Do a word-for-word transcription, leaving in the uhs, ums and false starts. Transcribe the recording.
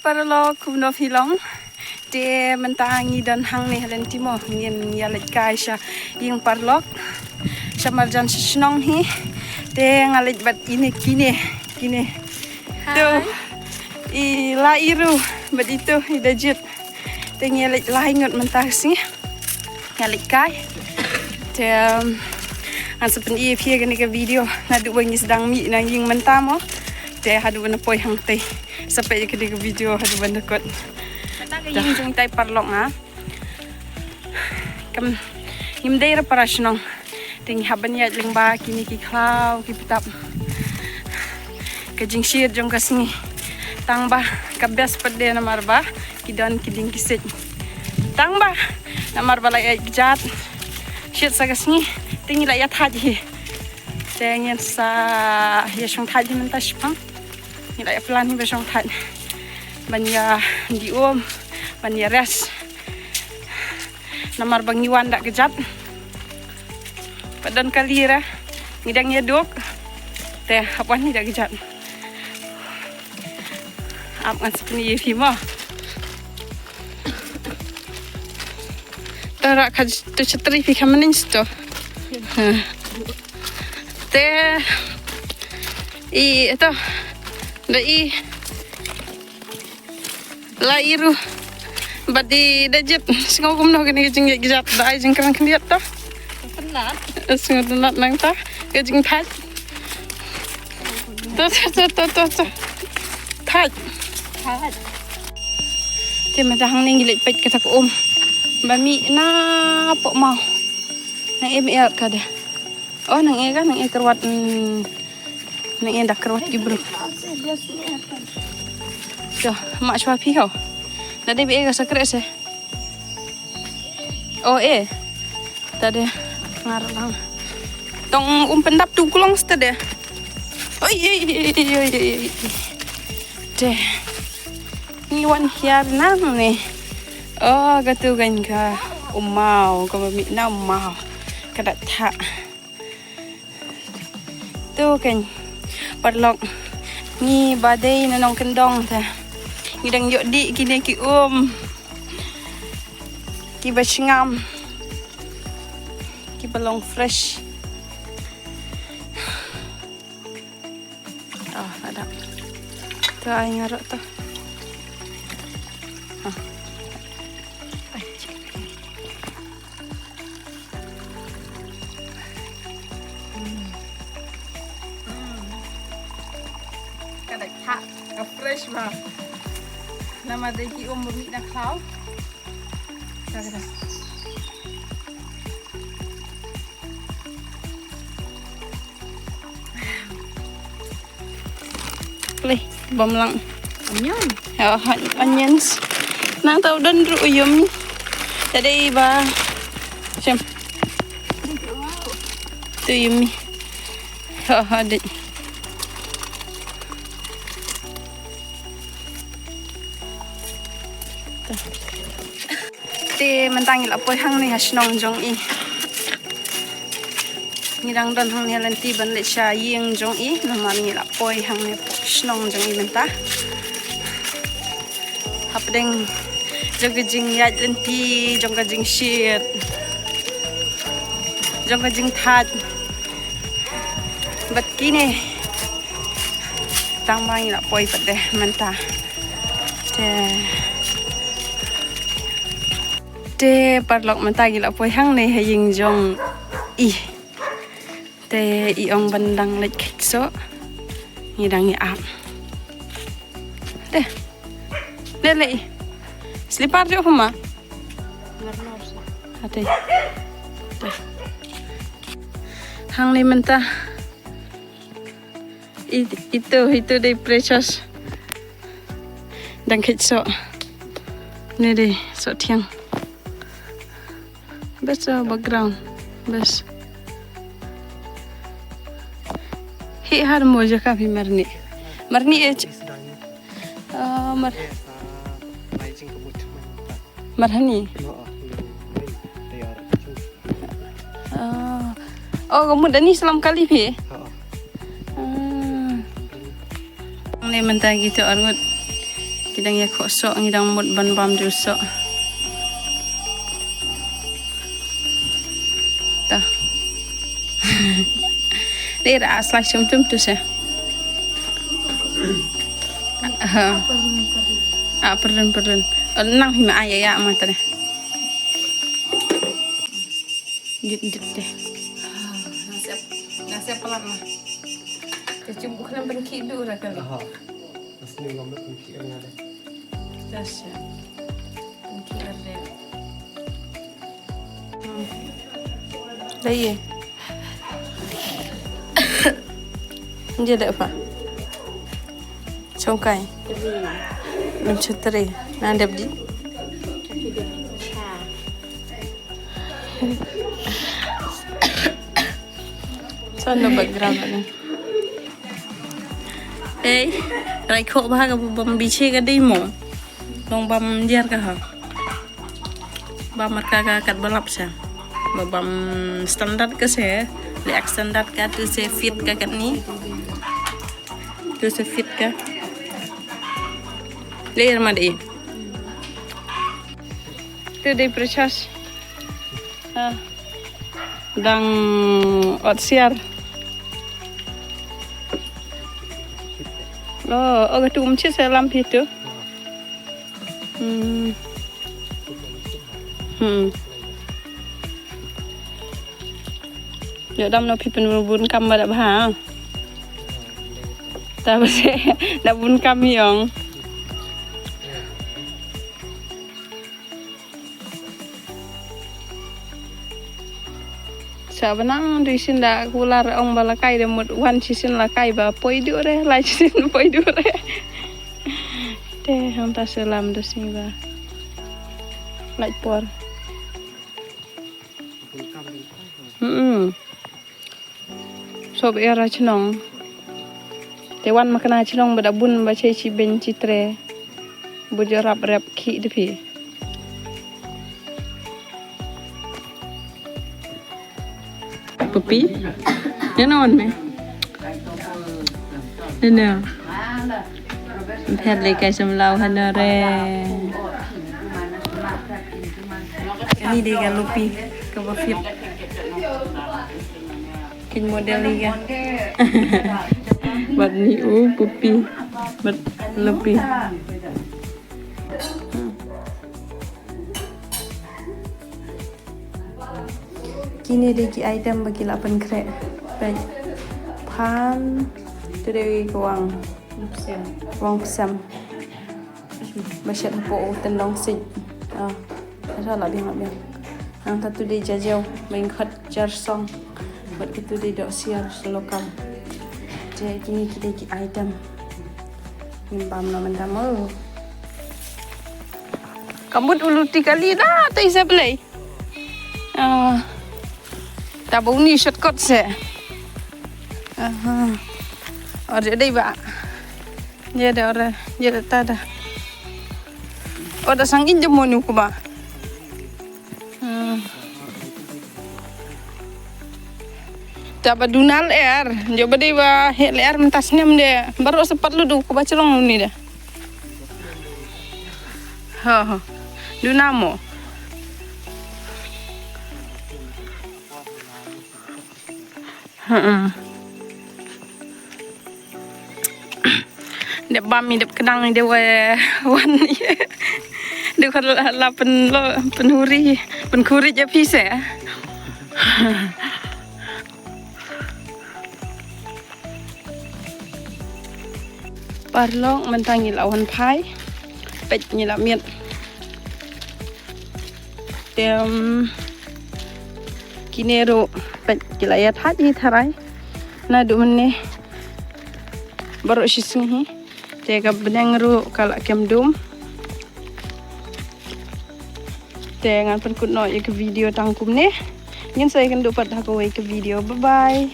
Paralok, kumno phi long? Te mynta ngi don hangne ha lynti mo, ngin ïa leit kai sha ïing paralok, sha marjan sha shnong hi. Te nga leit bad ine kine, kine. To, i Lairu bad ito i Dajit. Te ngi ïa leit lai ngut mynta ka sngi. Nga leit kai. Te, um, ngan sa pyni ïa phi ïa kane ka video naduh ba ngi sdang mih na ïing mynta mo. Te haduh ba nga poi hangtei, sa peit ïa kane ka video haduh ba nga kut. Mynta ka ïing jong itai paralok nga. Kam, ngim dei ruh para shnong. Te ngi hap ban ïaid lyngba kine ki khlaw ki btap. Ka jingshit jong ka sngi. Tang ba ka best pat de namar ba ki don ki dieng ki siej. Tang ba namar ba la ïaid kjat, shit sa ka sngi, te ngi la ïa thait hi. Te ngin sa ïa shong thait hi mynta shipang. Ngi la ïa plan hi ba shong thait ban ïa die um, ban ïa rest. Namar ba ngi wan da kjat. Pat don kali ruh, ngi dang ïa duk. Te hap wan hi da kjat. Ap ngan sa pyni ïa phi mo. Tara ka to chatri phi ka manin sto. Ha. Te i to da i Lairu bad i Dajit. Sngew kumno kane ka jingïaid kjat, da ai jingkren khyndiat to. Penat. Sngew penat nangta ka jingthait. To to to to to to. Thait. Thait. Te mynta hangne ngi leit peit kata ka um ba mih napoh maw. Nang em er ka de. Oh, nang e ka, nang e kyrwat, mm, nang e da kyrwat ki bru. To, ma shwa phi ho. Da dei ba e ka sa kre se. Oh, e. Ta de, ngar lang. Tong um pyndap tu kulong sta de. Oi, oi, oi, oi, oi, oi. Te. Ngi wan hiar nang ne. Oh, ka tu kan ka. Um maw, ka ba mih na um maw. Ka da tha. Tu kan. Paralok. Ngi ba dei na nongkyndong ta. Ngi dang ïoh dih kine ki um. Ki ba sngam. Ki ba long fresh. Oh, ada. Tu ai ngarok tu. Ha. Ka da tha, ka fresh ma. Namar dei ki um ba mih na khlaw. Ka da. Play, bom lang. Onion. Oh, on- onions. Nang tau don ru yummy. Tadi ba. Siam. Tu yummy. Oh, adik. Te mynta ngi la poi hangne ha shnong jong i. Ngi dang don hangne ha lynti ban leit sha ïing jong i, namar ngi la poi hangne shnong jong i mynta. Hapdeng jong ka jingïaid lynti, jong ka jingshit, jong ka jingthait. Bad kine tang ba ngi la poi pat de mynta. Te, te paralok mynta ngi la poi hangne ha ïing jong i. Te i ong ban dang leit khet soh. Ngi dang ïa ap. Te. Te lei. Slipar jong phi ma. Ate. Te. Hangne mynta. I- itu, itu dei Precious. Dang khet soh. Ni dei soh thiang. Best, uh, background. Best. Hi har mo jaka phi marni. Marni eh. Uh, mar- Marhani. Oh. Oh, ka mut ani salam kali phi. Oh. Ni mynta kita arngut. Dang ïa khoh soh, ngi dang mut ban bam ju soh. Ta. Dei ra slice chum chum tu se. Ha. Ah, pardon, pardon. Nang hi ma ai ya ma ta. Jit jit deh. Nang siap, nang siap pelat ma. Te chum bukan pynkhih du ra kali. Aha. Asli ngam pynkhih nga deh. Tasha. Pynkhih deh. Dai ye. Nje deh pa. Chongkai. Nang chetri. Nang dep di. Sa na background ni. Eh, rai khoh ba ka bam bichi ka dei mo. Long bam diar ka ha. Bam marka ka kat balap sa. Ba bam standard ka se, le standard ka tu se fit ka kat ni. Tu se fit ka. Le ma dei. Tu dei precious. Ah. Dang ot siar. Oh, oh, tu um chi se lam phi tu. Hmm. Hmm. Yo dam no phi pynbun kam ba da bha. Ta ba se da bun kam yong. Sa ba nang dei sien da kular ong ba la kai da mut wan shisien la kai ba poi du re, lai shisien poi du re. Te hangta salam da sien ba. Lai por. Hmm. Sob era chnong. Te wan ma kane chnong ba da bun ba che chi ben chi tre. Bu jorap rep ki de phi. Pupi. Ne non me. Ne ne. Phet le kai sam lau hana re. Ni de ga lupi ka ba fit. Kin model ni ga. Bat ni u pupi. Bat lupi. Kine de ki item ba ki la pynkhreh. Peit. Phan. Tu de ki wang. Wang psem. Ba shet hapoh u tyndong sik. Ah. Asa la biang la biang. Nang ta tu de jajew. Bengkhat jar song. Bat ki tu de dok siar selokam. Je kine ki de ki item. Ngim bam na mendam. Kambut ulu ti kali da ta isa belai. Ah. Ta ba uni shortcut se. Aha. Ore dei ba. Ye da ore, ye da ta da. O da sang in jemonu ku ba. Hmm. Ta ba duna lyer, jo ba dei ba he lyer mynta snem de. Baroh sa pat lu du ku ba chlong uni de. Ha ha. Duna mo. Hmm. Dep bam i dep kdang i de wa wan i. De kan la, la pen lo, pen huri, pen khuri ja phi se. Parlok, mynta ngi la wan phai. Peit ngi la miet. Te, um, kine ruh, peit ki la ïa thait hi tharai. Naduh mynne. Baroh shi sngi hi. Te ka bneng ruh ka la kem dum. Te ngan pynkut noh ïa ka video tang kumne. Ngin sa ïakynduh pat ha kawei ka video. Bye bye.